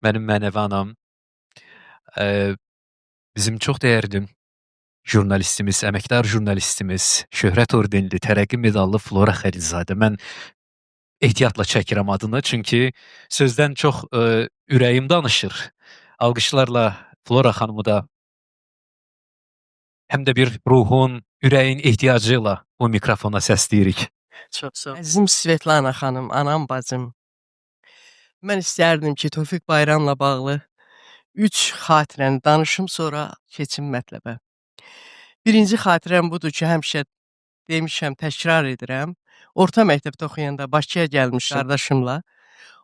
Mənim mənəvi anam, bizim çox dəyərli jurnalistimiz, əməkdar jurnalistimiz, Şöhrət ordenli, Tərəqqi medallı Flora Xəlilzadə. Mən ehtiyatla çəkirəm adını, çünki sözdən çox ürəyim danışır. Alqışlarla Flora xanımı da həm də bir ruhun, ürəyin ehtiyacı ilə bu mikrofona səsləyirik. Çox sağ ol. Əzizim Svetlana xanım, anam, bacım. Mən istərdim ki, Tofiq Bayramla bağlı 3 xatirəni danışım, sonra keçim mətləbə. Birinci xatirəm budur ki, həmişə demişəm, təkrar edirəm. Orta məktəbdə oxuyanda Bakıya gəlmişdim qardaşımla.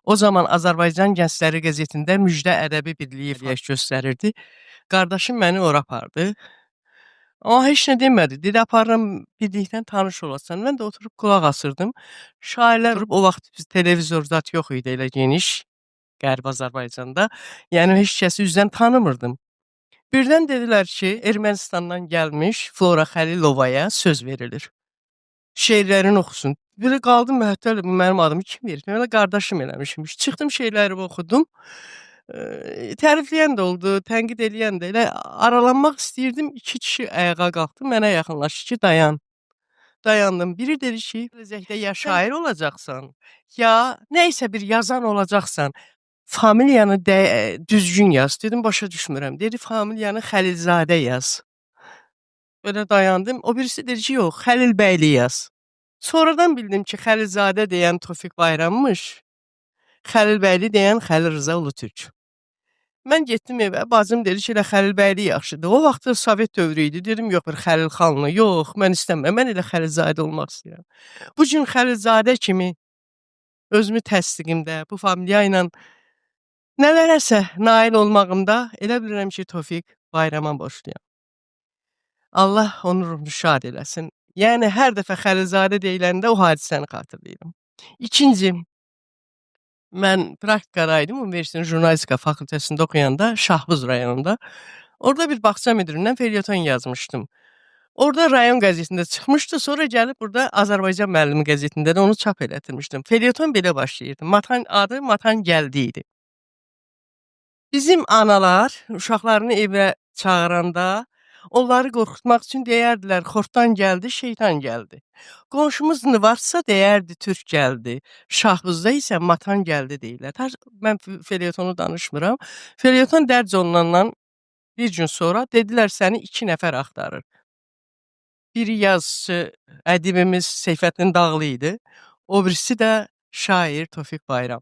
O zaman Azərbaycan Gəncləri qəzetində Müjdə Ədəbi Birliyi fəaliyyət göstərirdi. Qardaşım məni ora apardı. Amma heç nə demədi. Dedi, aparıram birlikdən tanış olasan. Mən də oturub qulaq asırdım. Şairlər o vaxt biz televizor zat yox idi elə geniş Qərbi Azərbaycanda. Yəni heç kəsi üzdən tanımırdım. Birdən dedilər ki, Ermənistandan gəlmiş Flora Xəlilovaya söz verilir. Şeirlərini oxusun. Belə qaldım məhtəl, mənim adımı kim verib? Mən də qardaşım eləmişmiş. Çıxdım şeirləri oxudum. Tərifləyən də oldu, tənqid eləyən də. Elə aralanmaq istəyirdim. İki kişi ayağa qalxdı, mənə yaxınlaşdı ki, dayan. Dayandım. Biri dedi ki, gələcəkdə ya şair olacaqsan, ya nə isə bir yazan olacaqsan. Familiyanı düzgün yaz. Dedim, başa düşmürəm. Dedi, familiyanı Xəlilzadə yaz. Belə dayandım. O birisi dedi ki, yox, Xəlilbəyli yaz. Sonradan bildim ki, Xəlilzadə deyən Tofiq Bayrammış, Xəlilbəyli deyən Xəlil Rza Ulutürk. Mən getdim evə, bacım dedi ki, elə Xəlilbəyli yaxşıdır. O vaxt da Sovet dövrü idi. Dedim, yox, bir Xəlilxanlı, yox, mən istəmirəm. Mən elə Xəlilzadə olmaq istəyirəm. Bu gün Xəlilzadə kimi özümü təsdiqimdə, bu familiya ilə nələrəsə nail olmağımda elə bilirəm ki, Tofiq Bayrama borcluyam. Allah onun ruhunu şad eləsin. Yəni hər dəfə Xəlilzadə deyiləndə o hadisəni xatırlayıram. İkinci, mən praktikadaydım, universitetin jurnalistika fakültəsində oxuyanda Şahbuz rayonunda. Orada bir bağça müdirindən felyeton yazmışdım. Orada rayon qəzetində çıxmışdı, sonra gəlib burada Azərbaycan Müəllimi qəzetində də onu çap elətdirmişdim. Felyeton belə başlayırdı. Matan adı Matan gəldi idi. Bizim analar uşaqlarını evə çağıranda onları qorxutmaq üçün deyərdilər, xortdan gəldi, şeytan gəldi. Qonşumuz varsa deyərdi, türk gəldi. Şahbuzda isə matan gəldi deyirlər. Mən felyetonu danışmıram. Felyeton dərc olunandan bir gün sonra dedilər, səni 2 nəfər axtarır. Biri yazıçı, ədibimiz Seyfəddin Dağlı idi. O birisi də şair Tofiq Bayram.